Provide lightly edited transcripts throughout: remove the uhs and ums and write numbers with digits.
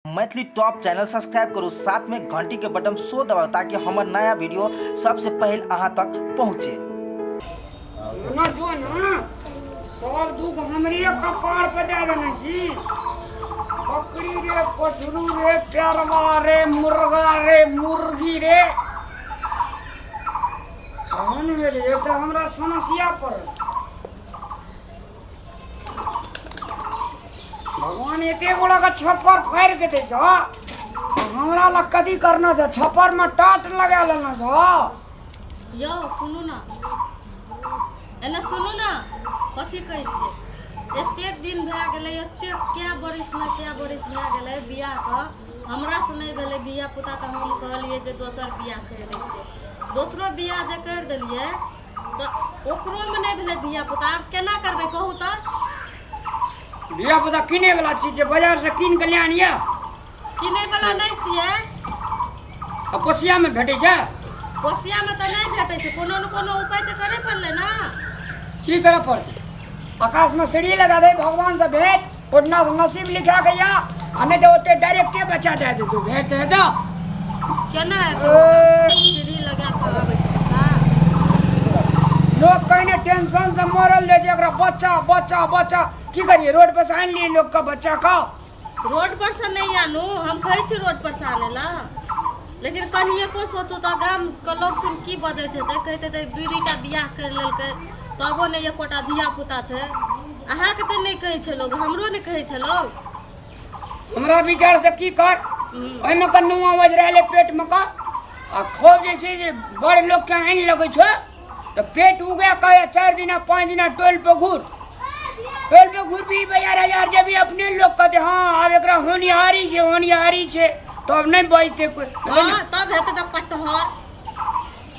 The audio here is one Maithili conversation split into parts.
मैथिली टॉप चैनल सब्सक्राइब करू, साथ में घंटी के बटन सो दबाउ ताकि हमर नया वीडियो सबसे पहले अहाँ तक पहुँचे। ना जो ना सब दुख हमरे कपार पे दे देने छी। बकरी रे, पठरू रे, पेरवा रे, मुर्गा रे, मुर्गी रे, तहन भेल एक तऽ हमरा समस्या पड़ल। भगवान एते गोड़ा के छप्पर फाड़ि के दै छ, हमरा लग कथी करना छ? छप्पर में टाट लगा लेना छ। यौ सुनू ना, एने सुनू ना, कथी कहै छियै? एतेक दिन भए गेलै, एतेक कए बरिस ने कए बरिस भए गेलै बियाहके, हमरासँ नहि भेलै धिया पुता, तऽ हम कहलियै जे दोसर बियाह करि दै छियै। दोसरो बियाह जे करि देलियै तऽ ओकरोमे नहि भेलै धिया पुता। आब केना करबै कहू तऽ? धिया पुता किने वाला चीज छै, बाजार से कीन के ले आनिया। किनै वाला नहि छियै। आ पोसिया में भेटै छै? कोसिया में तऽ नहि भेटै छै, कोनो ने कोनो उपाय तऽ करे पड़लै ने। की करऽ पड़तै? आकाश में सीढ़ी लगा दे, भगवान से भेंट, ओढ़ना से नसीब लिखा के या, आ नहीं तो ओते डायरेक्टे बच्चा दे दे तू भेंट दे दो। केना ए, सीढ़ी लगा कऽ आबै छै बच्चा? लोग कहने टेंशन से मरल जाय छै, एकरा बच्चा बच्चा बच्चा। की करिए, रोड पर से आनि लिए लोग का बच्चा का? रोड पर से नहीं आनू, हम कहै छी रोड पर से आने ला, लेकिन कनिएको सोचू तऽ गाम के लोग सुन की बजैत हेतै? कहैत हेतै दुइ दुइटा बियाह करि लेलकै तबो नहि एकोटा धिया पुता छै। अहाँके तऽ नहि कहै छै लोग, हमरो नहि कहै छै लोग। हमरा विचार से की कर, ओहिमे का नुआ वजराले पेट में का आ खूब जे छै जे बड़ लोग के आनि लगै छै तऽ पेट उगे कहे 4 दिना 5 दिना टोल पे घूर, टोल पे घूर भी बाजार हजार जेबी, अपने लोग कहते हाँ आब एकरा होनिहारी छै, होनिहारी छै, तब नहीं बजते कोई। हाँ, तब हेतै तऽ कटहर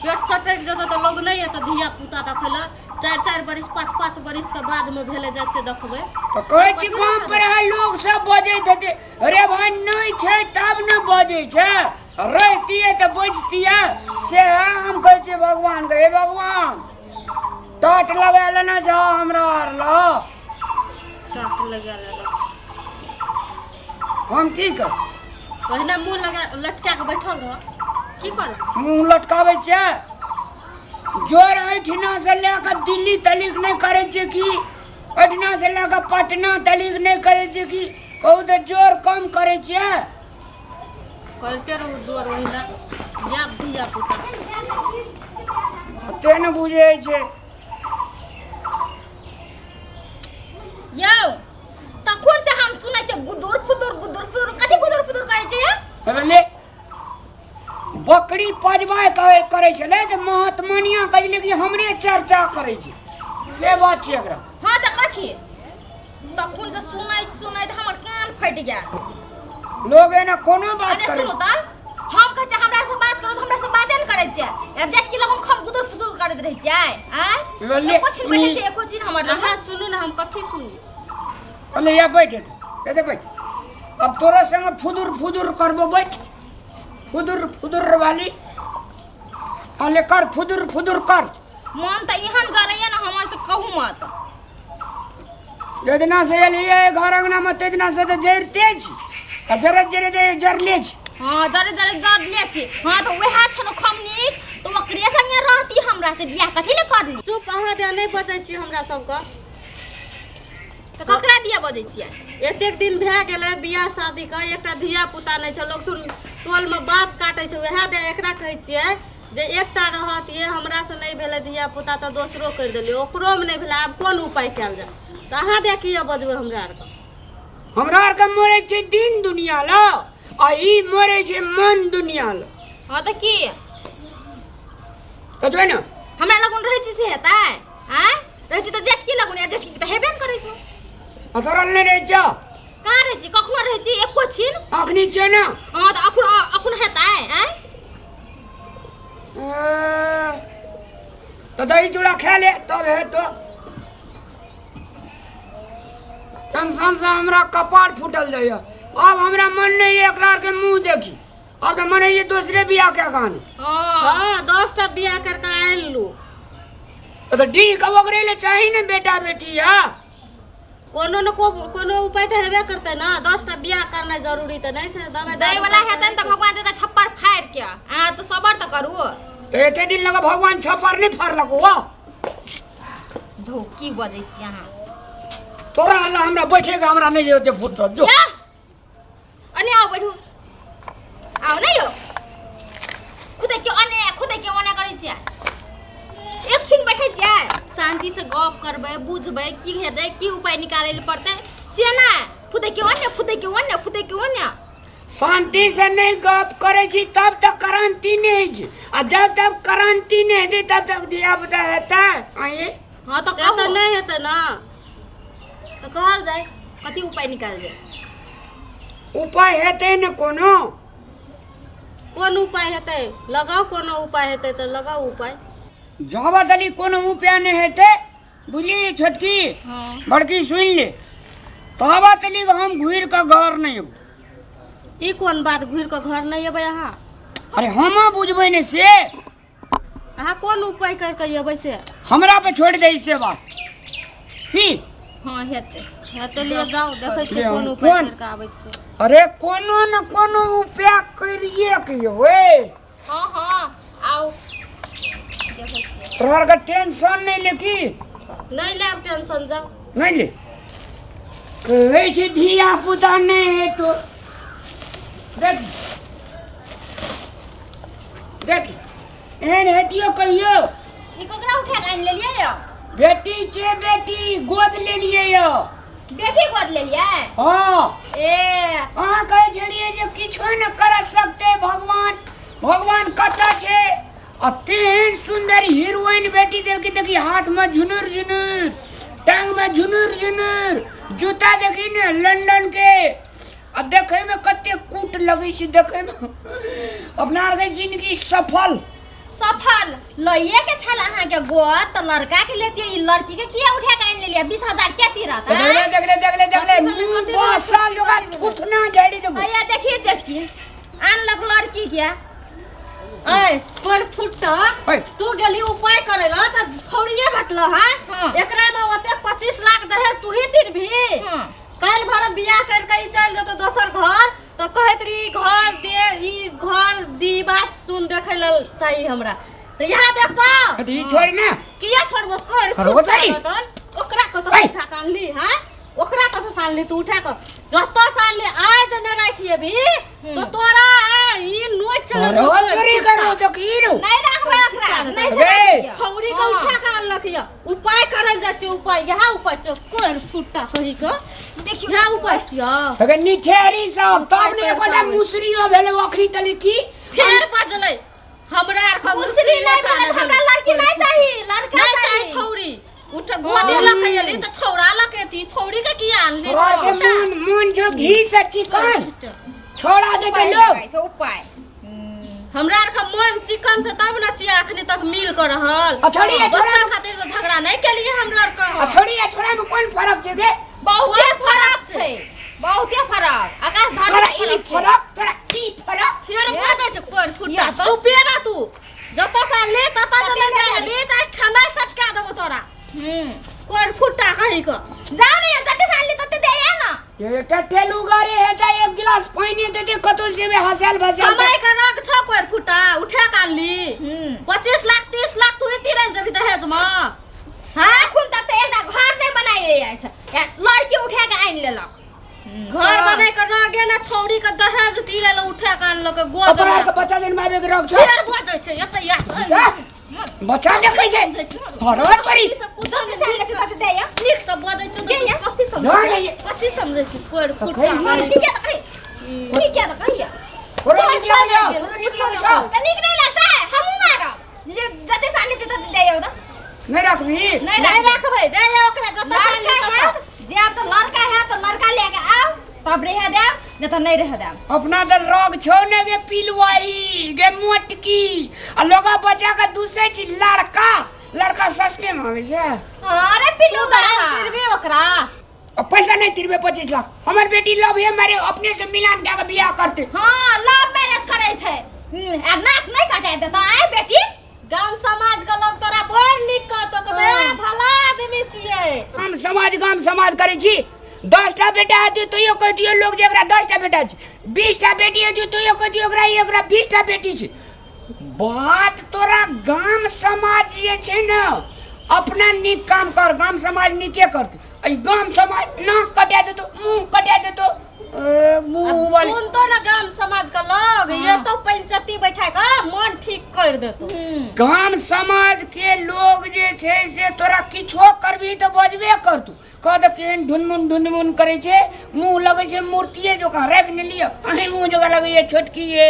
पेट सटकि जेतै तऽ लोग नहि एतै धिया पुता देखै लए। 4 4 बरिस 5 5 बरिस के बाद में भेलै जाइ छै देखबै। तऽ कहै छी गाम पर है लोग सब बजैत हेतै, अरे भाई नहीं छै तब ने बजै छै, रहितियै तऽ बजतियै। से हम कहै छियै भगवान के, हे भगवान टाट लगा लेना जा हमरा आर ला। टाट लगा लेना छै। हम की कर? पहिने मुँह लगा लटका के बैठल रह, की कर? मुँह लटकाबै छियै? जोर एहिठिना से लए कऽ दिल्ली तलिक नहि करै छियै की? एहिठिना से लए कऽ पटना तलिक नहि करै छियै की? कहू तऽ जोर कम करै छियै? करिते रहू जोर, ओहिना जायब धिया पुता। ओते ने बुझै छै। यौ तखन से हम सुनै छियै गुदुर फुदुर गुदुर फुदुर, कथी गुदुर फुदुर कहै छै यौ? हे ले बकरी पजबाय करै छलै तऽ महात्मानिया कहै छलै कि हमरे चर्चा करै छै, से बात छै एकरा। हाँ तऽ कथी तखन से सुनैत सुनैत हमर कान फटि गेल। लोग एना कोनो बात अरे करै। सुनू तऽ, हम कहै छियै हमरा से बात करू तऽ हमरा से बाते नहि करै छियै। आब जेठकी लगन हम गुदुर फुदुर करैत रहै छियै, आँय? ले, एको छिन बैठै छियै, एको छिन हमर लग। अहाँ सुनू ने, हम कथी सुनी? अरे या बैठ एतऽ, एतऽ बैठ। अब तोरा संग फुदुर फुदुर करबो, बैठ फुदुर फुदुर वाली। अले कर फुदुर फुदुर कर। मन तऽ एहन जरैया ने हमर से कहू मत। जेदिना से एलियै घर अंगना में तेदिना से तऽ जरिते छी, आ जरत जरत जरले छी। हाँ जरे जरे जरले छी। हाँ तऽ वएह छलो खमनी, तऽ ओकरे संगे रहती, हमरा से बियाह कथी ले करली? चुप, अहाँ दिया नहि बजै छी हमरा सबके। तऽ ककरा दिया बजै छियै? एतेक दिन भए गेलै बियाह शादीके, एकटा धिया पुता नहि छै, लोग सुन टोलमे बात काटै छै। वएह दे एकरा कहै छियै जे एकटा रहत, ये हमरा से नहि भेलै धिया पुता तऽ दोसरो करि देलियै, ओकरोमे नहि भेलै, आब कोन उपाय कयल जाय? तऽ अहाँ दे किया बजबै हमरा आरके? हमरा आरके मरै छै दिन दुनिया ल, आ ई मरै छै मन दुनिया ल। हाँ तऽ की तऽ जो ने हमरा लगन रहै छी से हेतै? आँय रहै छी तऽ जेठकी लगन, या जेठकी तऽ हेबे ने करै छौ। आ तोरा नहि रहै छौ? कहाँ रहै छी? कखनो रहै छी एको छिन? अखनी छियै ने। हाँ तऽ अखन अखन हेतै? आँय तऽ दही चूड़ा खा ले तब हेतो। टेंशन से हमरा कपार फूटल जाइए। अब हमरा मन नहीं है एकरा आरके मुंह देखी, अब तऽ मन है जे दोसरे बियाह के गानी। हाँ 10टा बियाह करके आनि लू। तो डी कब ओकरे ले चाही ने बेटा बेटी। हा कोनो न कोनो उपाय तऽ हेबे करतै ने। 10 टा बियाह करनाइ जरूरी तऽ नहि छै। दवाइ दै वाला हेतै ने तऽ भगवान देता छप्पर फाड़ि के। अहाँ तऽ सबर तऽ करू। तऽ एते दिन लगे भगवान छप्पर नहि फाड़लक हो? धौ, की बजै छी अहाँ? तोरा हल्ला हमरा बैठेके हमरा नहि ओते फुर्सत जो। या अने आओ, बैठू, आओ ने यौ। खुदे क्यों अने, खुदे क्यों अने करै छियै? एक क्षण बैठै छियै, शांति से गप करबै, बुझबै की हेतै, की उपाय निकालै लए पड़तै से ना। खुदे क्यों अने, खुदे क्यों अने, खुदे क्यों अने। शांति से नहि गप करै छी तब तक क्रांति नहि होइ छै, आ जब तक क्रांति नहि हेतै तब तक धिया पुता हेतै आँय? हाँ तऽ से तऽ कहू। नहि हेतै ने। तऽ कहल जाय, कथी उपाय निकाल जाय? उपाय हेतै ने कोनो। कोन उपाय हेतै? लगाउ, कोनो उपाय हेतै तऽ लगाउ उपाय। जाबऽ दली कोनो उपाय नहि हेतै, बुझली छोटकी? हाँ। बड़की, सुनि ले, तब तली हम घुरि कऽ घर नहि अयबै। ई कोन बात, घुरि कऽ घर नहि एबै अहाँ? अरे, हम बुझबै ने से। अहाँ कोन उपाय करि कऽ एबै से? हमरा पे छोड़ि दे से बात की। हाँ, हेतै। हेतै, लिए जाउ, देखै छियै ले, कोन उपाय कोन? करि कऽ आबै छियै। अरे, कोनो ने कोनो उपाय करिए के यौ। हाँ हाँ, आओ, देखै छियै। तोहर के टेंशन नहि ले की। नहि लेब टेंशन, जाउ। नहि ले, कहै छै धिया पुता नहि हेतो। देख देख, एहन हेतियो कहियो? ई ककरा उठा के आनि लेलियै यौ? बेटी छै, बेटी गोद लेलियै यौ। बेटी गोद लेलियै? हाँ। ए। अहाँ कहै छलियै जे किछो ने कर सकते भगवान, भगवान कतऽ छै? आ तेहन सुन्दर हीरोइन बेटी देलकै। देखी, हाथमे झुनुर झुनुर, टांगमे झुनुर झुनुर, जूता देखी ने लंदन के, आ देखैमे कते कूट लगै छै देखैमे। अपना आरके जिंदगी सफल। सफल लइए के छल अहाँके गोद तऽ लड़का के लेतियै, ई लड़की के किया उठा के आनि लेलियै? 20,000 के तीरत? देखले देखले देखले देखले। कथी भेलै, कथी भेलै? मुँह साल जोगा थुथना झाड़ि देबो। भैया, देखिए, जेठकी आनलक लड़की के। ऐ पर फुट्टा। ऐ। तू गेली उपाय करे ला तऽ छौड़िए भेटलो है? हाँ। एकरा में ओतेक 25 लाख दहेज तू ही तिरभी? हाँ। काल्हि भरत बियाह कर के ई चलि जेतौ दोसर घर तऽ कहैत रही घर दे, ई घर दीवा सुन देखै लेल चाही हमरा, तऽ इएह देखतौ। अथी छोड़ ने। किया छोड़बो कर? छोड़बो तरी। ओकरा कतऽ ऐ। उठा के आनली? हैं, ओकरा कतऽ से आनली तू उठा के? जतऽ से आनली, आइ जे नहि राखि अभी तो तोरा ई नोच चले। अरे चोरी करो तो की रो? नहीं राखबै ओकरा, नहीं। गे। छौरी के उठा के आनलक यऽ। उपाय करल जाइ छै, उपाय इएह उपाय छौ कोर फुट्टा कही के? देखियौ। इएह उपाय छियौ? अगर निठेरी सब तब ने एकोटा मुसरियो भेलै अखनी तली की। फेर बजलै, हमरा आर के मुसरी नहीं भेलै तऽ हमरा लड़की नहीं चाही, लड़का नहीं चाही। चाही। छौरी उठ गोदी लऽ के एली तऽ छौड़ा लऽ के एती, छौरी के किया आनली? तोहर के मन मन जो घी से चिकन छोड़ा देते उपाय लोग। लगाइ छै उपाय। हमरा आर के मन चिकन छै तब ने छियै अखनी तक मिल कर रहल। आ छोड़ी, आ छोड़ा। बच्चा खातिर तऽ झगड़ा नहीं केलिए हमरा आर के। आ छोड़ी आ छोड़ा में कोन फर्क छै गे? बहुते कोन फरक फरक छै, बहुते फरक, आकाश तोरा धरती ई फरक छै। फरक, तोरा ई फरक। फेर भऽ जाइ छै कोर फुट्टा। या तऽ। चुपे रह तू, जतऽ से ले ततऽ जे नहि जाइ ले तऽ खाना सटका देबो तोरा। कोर फुट्टा कही के। जाओ ने, जते साल ले तते दे आ ना। ये एकटा ठेलू गाड़ी हेतै, एक गिलास पानि देते कतौ से भी हँसल भसल। कमाई के रग छौ कोर फुट्टा, उठे के आनली? 25 लाख 30 लाख तू ही रह जबी दहेज में। हाँ, अखन तक तऽ एकटा घर नहि बनाइ अछि, लड़की उठा के आनि लेलक। घर बनाई के रह गे ना, छौड़ी के दहेज दिले ल उठा के आनलक गोद तोरा में। के बच्चा जन्माबे के रख छौ। फेर बजै छै एतऽ या। जा, बच्चा देखै छै धरत करी। जते साल ले तते दे आ। नीक से बजै छौ। गे या। कथी जा समझै? ले। कथी समझै छी कोर फुट्टा? कही। हाँ, ठीक है तऽ कही, ठीक है तऽ कहिया। थोड़ा नीक लागै छौ, थोड़ा नीक लागै छौ। तऽ नीक नहि लगतै? हमहूँ मारब जे जते साल ले तते दे आउ तऽ। नहि रखबी? नहि। नहि राखबै, दे या ओकरा जतऽ साल लड़का ले। है जे, आब तऽ लड़का है तऽ लड़का लेके आउ तब रह देब, नहीं तऽ नहीं रह देब। अपना तऽ रोग छौ ने गे पिलुआई गे मोटकी, आ लोग बच्चा के दूसै छी लड़का लड़का सस्ते में आबै छै। अरे पिल्लू। तू दहेज दिलबी ओकरा? आ पैसा नहीं तिरबे 25 लाख, हमर बेटी लव है मारे अपने से मिलान कए के बियाह करते। हाँ, लव मैरिज करै छै। आ नाक नहीं कटा देता आय बेटी। गाम समाज के लोग तोरा बड़ नीक कहतो, कहतो ए भला आदमी आदमी छियै। हम समाज गाम समाज करै छी। 10टा बेटा हेतै तैयो कहि दियौ लोग जे एकरा 10टा बेटा छै, 20टा बेटी हेतै तैयो कहि दियौ एकरा एकरा 20टा बेटी छै। बात तोरा गाम समाज जे छै ने, अपना नीक काम कर, गाम समाज नीके करतै। एहि गाम समाज नाक कटा देतौ, मुँह कटा देतौ। ए, मुँह वाली सुनतो ना गाम समाज के लोग, ये तो पंचायती बैठा के मन ठीक कर देतो। गाम समाज के लोग जे छै से तोरा किछो करबी तऽ बजबे करतौ। कह दे केहन ढुनमुन ढुनमुन करै छै, मुँह लगै छै मूर्तिए जकाँ। राखि ने लिअ, अहीं मुँह जकाँ लगैए छोटकी ये।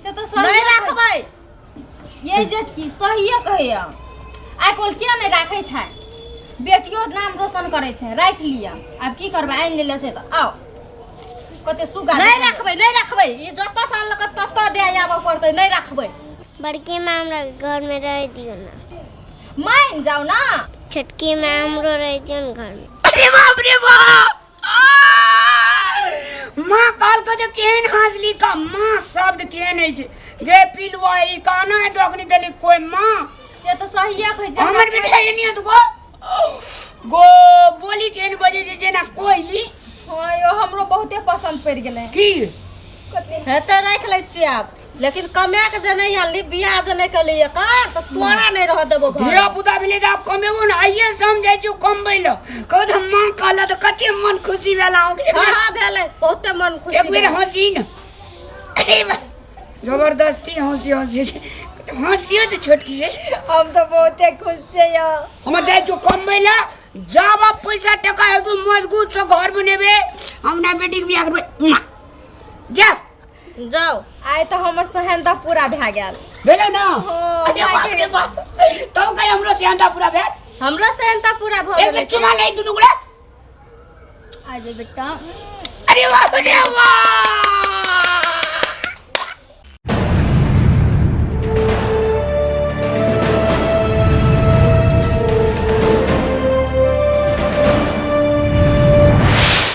से तऽ सही नहीं राखबै। ये जेठकी सहिए कहैया, आइ काल्हि किया नहि राखै छै? बेटियो नाम रोशन करै छै। राखि लिअ, आब की करबै, आनि लेले छै तऽ आउ कते सुगा। नहीं राखबै, नहीं राखबै। ई जतऽ साल लग ततऽ दे आबऽ पड़तै। नहीं राखबै। बड़की माँ, हमरा घरमे रहि दियौ ने। मानि जाउ ना। छोटकी माँ, हमरो रहि दियौ ने घरमे। अरे बाप रे बाप! आ! माँ कहलकै जे केहन हँसली का माँ शब्द केहन होइ छै गे पिलुआ, ई काना है तो अखनी देली कोई माँ। से तऽ सहिए कहै छै। हमर बेटा एनी गो गो बोली केहन बजै छै जेना कोयली। हँ यौ, हमरो बहुते पसन्द पड़ि गेलै। की कते हेतै, राखि लै छियै आब, लेकिन कमा के जे नहीं आनली, बियाह जे नहीं कली एकर, तऽ तोरा नहीं रह देबो घर। धिया पुता भेलै तऽ आब कमेबो ने। आइए से हम जाइ छियौ कमबै लए। कहू तऽ माँ कहल तऽ कते मन खुशी भेल अहाँके। हाँ हाँ, भेलै बहुते मन खुशी। एक बेर भेलै। हँसी ने। अरे बा, जबरदस्ती हँसी हँसी छै। हँसियो तऽ छोटकी है। हम तऽ बहुते खुश छियै यौ। हम जाइ छियौ कमबै लए। जब पैसा टका हेतौ, मजबूत से घर बनेबे, हमरा बेटीके बियाह करबै। मुआ। जा। जाओ। आइ तऽ हमर सेहनता पूरा भए गेल। भेलै ने? हाँ, अरे बाप रे बाप, तब कहीं हमरो सेहनता पूरा भेल। हमरो सेहनता पूरा भऽ एक गेलै। बेर चुमा ले दुनू गोरा। आ जे बेटा। अरे बाप रे बाप!